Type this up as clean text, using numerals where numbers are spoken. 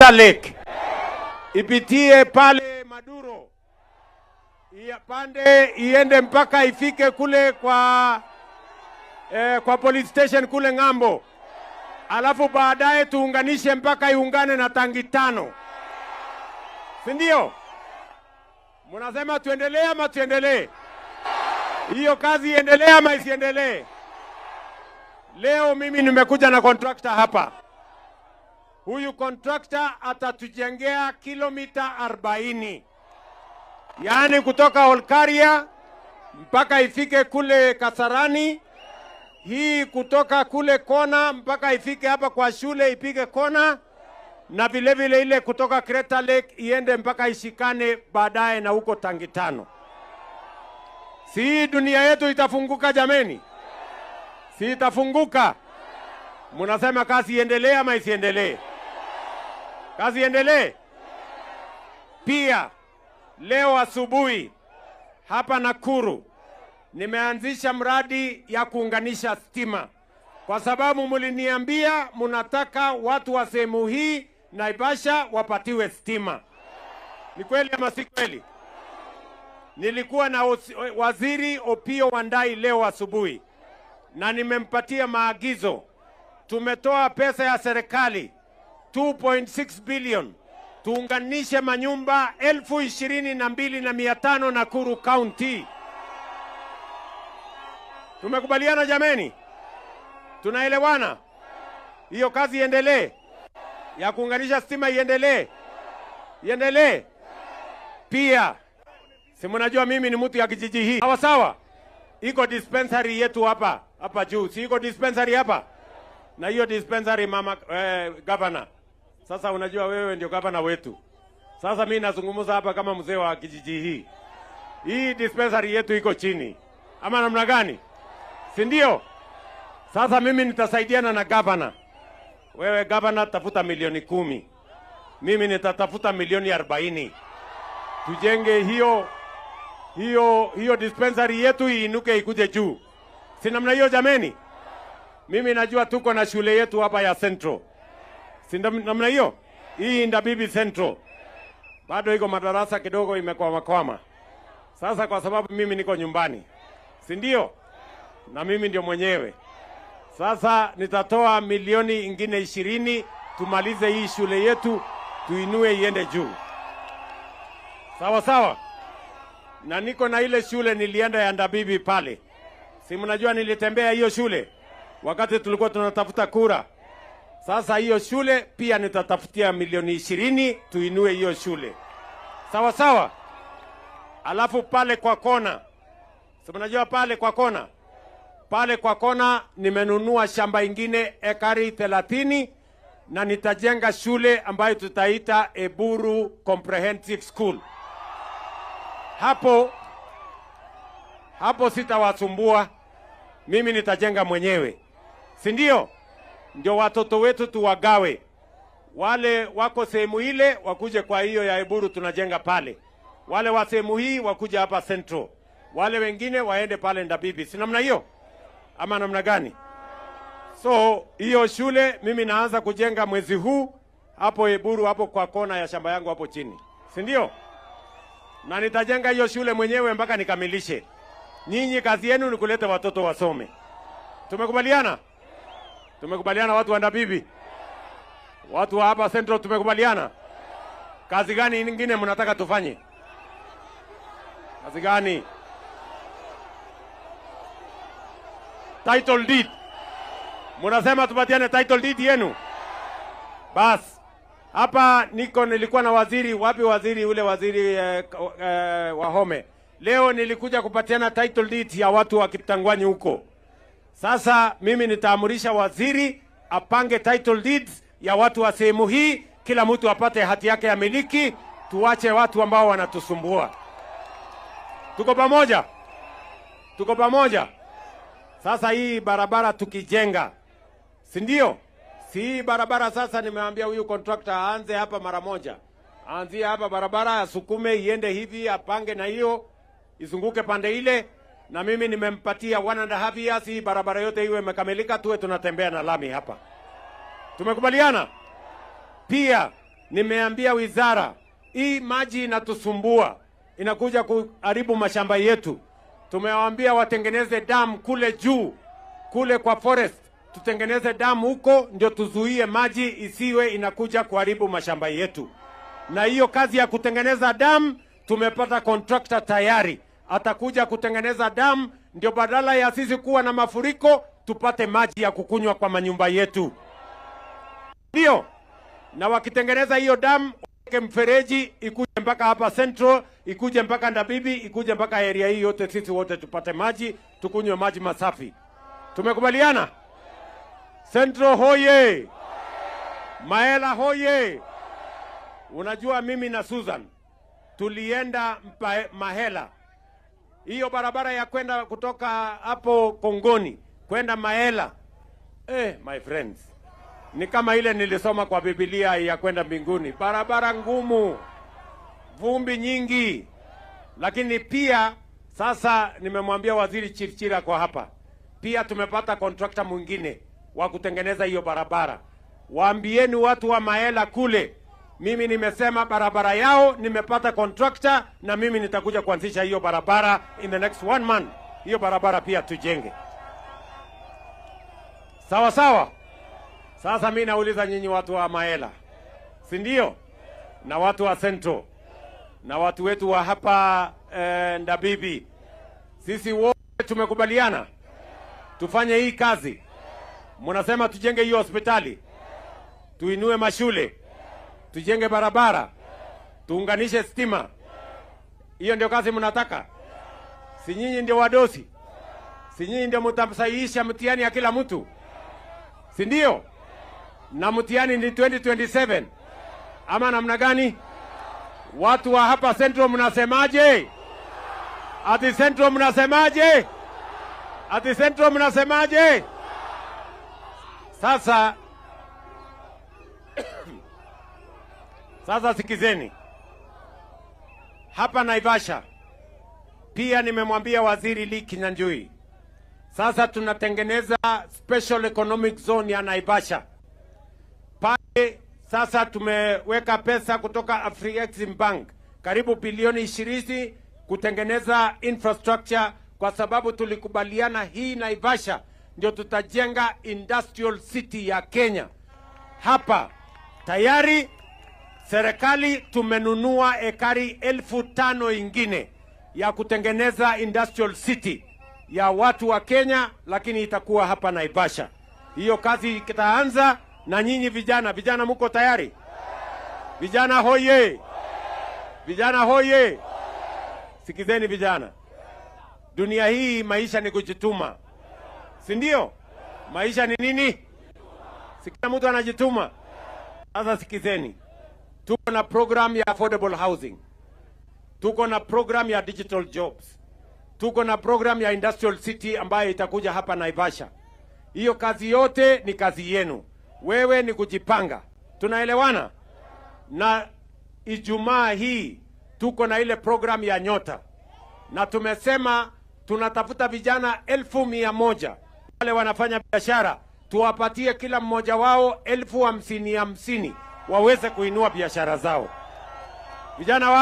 Crater Lake, ipitie pale Maduro, ipande iende mpaka ifike kule kwa police station kule ng'ambo. Alafu baadaye tuunganishe mpaka iungane na tangi 5. Si ndio? Mnasema tuendelee ama tuendelee? Hiyo kazi iendelee ama isiendelee? Leo mimi nimekuja na contractor hapa. Huyu contractor atatujengea kilomita 40. Yaani kutoka Olkaria mpaka ifike kule Kasarani, hii kutoka kule kona mpaka ifike hapa kwa shule ipige kona, na vile vile ile kutoka Crater Lake iende mpaka ishikane baadaye na huko tangi 5. Si dunia yetu itafunguka jameni? Si itafunguka? Mnasema kazi iendelee ama isiendelee? Kazi iendelee. Pia leo asubuhi hapa Nakuru nimeanzisha mradi ya kuunganisha stima, kwa sababu mliniambia mnataka watu wa sehemu hii Naivasha wapatiwe stima. Ni kweli ama si kweli? Nilikuwa na Waziri Opiyo Wandayi leo asubuhi na nimempatia maagizo. Tumetoa pesa ya serikali 2.6 billion tuunganishe manyumba 22,500 Nakuru County. Tumekubaliana jameni? Tunaelewana? Hiyo kazi iendelee, ya kuunganisha stima iendelee. Iendelee. Pia si mnajua mimi ni mtu ya kijiji hii. Sawa sawa. Iko dispensary yetu hapa, hapa juu. Si iko dispensary hapa? Na hiyo dispensary mama governor. Sasa unajua wewe ndio governor wetu. Sasa mimi nazungumza hapa kama mzee wa kijiji hii. Hii dispensary yetu iko chini. Ama namna gani? Si ndio? Sasa mimi nitasaidiana na governor. Wewe governor tafuta milioni 10. Mimi nitatafuta milioni 40. Tujenge hiyo dispensary yetu iinuke ikuje juu. Si namna hiyo jameni? Mimi najua tuko na shule yetu hapa ya Central. Si namna hiyo? Hii Ndabibi Central. Bado iko madarasa kidogo imekwama kwama. Sasa kwa sababu mimi niko nyumbani, si ndio? Na mimi ndio mwenyewe. Sasa nitatoa milioni ingine 20 tumalize hii shule yetu, tuinue iende juu. Sawa sawa. Na niko na ile shule nilienda ya Ndabibi pale. Si mnajua nilitembea hiyo shule wakati tulikuwa tunatafuta kura. Sasa hiyo shule pia nitatafutia milioni 20 tuinue hiyo shule. Sawa sawa. Alafu pale kwa kona. Si mnajua pale kwa kona? Pale kwa kona nimenunua shamba ingine ekari 30 na nitajenga shule ambayo tutaita Eburu Comprehensive School. Hapo sitawasumbua. Mimi nitajenga mwenyewe. Si ndio? Ndio watoto wetu tuwagawe. Wale wako sehemu ile wakuje kwa hiyo ya Eburu tunajenga pale. Wale wa sehemu hii wakuje hapa Central. Wale wengine waende pale Ndabibi. Si namna hiyo? Ama namna gani? So hiyo shule mimi naanza kujenga mwezi huu hapo Eburu, hapo kwa kona ya shamba yangu hapo chini. Si ndio? Na nitajenga hiyo shule mwenyewe mpaka nikamilishe. Nyinyi kazi yenu ni kuleta watoto wasome. Tumekubaliana? Tumekubaliana watu wa Ndabibi? Watu wa hapa Central tumekubaliana? Kazi gani nyingine mnataka tufanye? Kazi gani? Title deed. Mnasema tupatiane title deed yenu? Bas. Hapa niko nilikuwa na waziri, wapi waziri ule waziri Wahome. Leo nilikuja kupatiana title deed ya watu wa Kiptangwanyi huko. Sasa mimi nitaamurisha waziri apange title deeds ya watu wa sehemu hii, kila mtu apate hati yake ya miliki, tuache watu ambao wanatusumbua. Tuko pamoja? Tuko pamoja? Sasa hii barabara tukijenga, si ndio? Si barabara sasa nimeambia huyu contractor aanze hapa mara moja. Aanzie hapa barabara, asukume iende hivi, apange na hiyo izunguke pande ile, na mimi nimempatia 1.5 years hii barabara yote iwe imekamilika, tuwe tunatembea na lami hapa. Tumekubaliana? Pia Nimeambia wizara, hii maji inatusumbua, inakuja kuharibu mashamba yetu. Tumewaambia watengeneze dam kule juu, kule kwa forest, tutengeneze dam huko ndio tuzuie maji isiwe inakuja kuharibu mashamba yetu. Na hiyo kazi ya kutengeneza dam tumepata contractor tayari, atakuja kutengeneza dam ndio badala ya sisi kuwa na mafuriko tupate maji ya kukunywa kwa manyumba yetu. Ndio. Na wakitengeneza hiyo dam, mfereji ikuje mpaka hapa Central, ikuje mpaka Ndabibi, ikuje mpaka area hii yote, sisi wote tupate maji, tukunywe maji masafi. Tumekubaliana? Central hoye! Maela hoye! Unajua mimi na Susan tulienda Mahela. Hiyo barabara ya kwenda kutoka hapo Kongoni kwenda Maela. My friends, ni kama ile nilisoma kwa Biblia ya kwenda mbinguni. Barabara ngumu, vumbi nyingi. Lakini pia sasa nimemwambia Waziri Chirchira kwa hapa, pia tumepata contractor mwingine wa kutengeneza hiyo barabara. Waambieni watu wa Maela kule, mimi nimesema barabara yao nimepata contractor, na mimi nitakuja kuanzisha hiyo barabara in the next 1 month. Hiyo barabara pia tujenge. Sawa sawa. Sasa mimi nauliza nyinyi watu wa Maela, si ndio? Na watu wa Central, na watu wetu wa hapa Ndabibi, sisi wote tumekubaliana tufanye hii kazi. Mnasema tujenge hiyo hospitali, tuinue mashule, tujenge barabara, tuunganishe stima. Hiyo ndio kazi mnataka? Si nyinyi ndio wadosi? Si nyinyi ndio mtasahihisha mtihani ya kila mtu? Si ndio? Na mtihani ni 2027 ama namna gani? Watu wa hapa Central mnasemaje? Ati Central mnasemaje? Ati Central mnasemaje? Sasa sasa sikizeni. Hapa Naivasha pia nimemwambia Waziri Lee Kinyanjui, sasa tunatengeneza special economic zone ya Naivasha. Pale sasa tumeweka pesa kutoka Afrexim Bank karibu bilioni 20 kutengeneza infrastructure, kwa sababu tulikubaliana hii Naivasha ndio tutajenga industrial city ya Kenya. Hapa tayari serikali tumenunua ekari 5,000 ingine ya kutengeneza industrial city ya watu wa Kenya, lakini itakuwa hapa Naivasha. Hiyo kazi itaanza. Na nyinyi vijana, vijana mko tayari? Vijana hoye! Vijana hoye! Sikizeni vijana, dunia hii maisha ni kujituma, si ndio? Maisha ni nini? Si kila mtu anajituma. Sasa sikizeni, tuko na program ya affordable housing, tuko na program ya digital jobs, tuko na program ya industrial city ambayo itakuja hapa Naivasha. Hiyo kazi yote ni kazi yenu. Wewe ni kujipanga. Tunaelewana? Na Ijumaa hii tuko na ile program ya Nyota, na tumesema tunatafuta vijana 100,000 wale wanafanya biashara, tuwapatie kila mmoja wao 50,000 waweze kuinua biashara zao. Vijana wa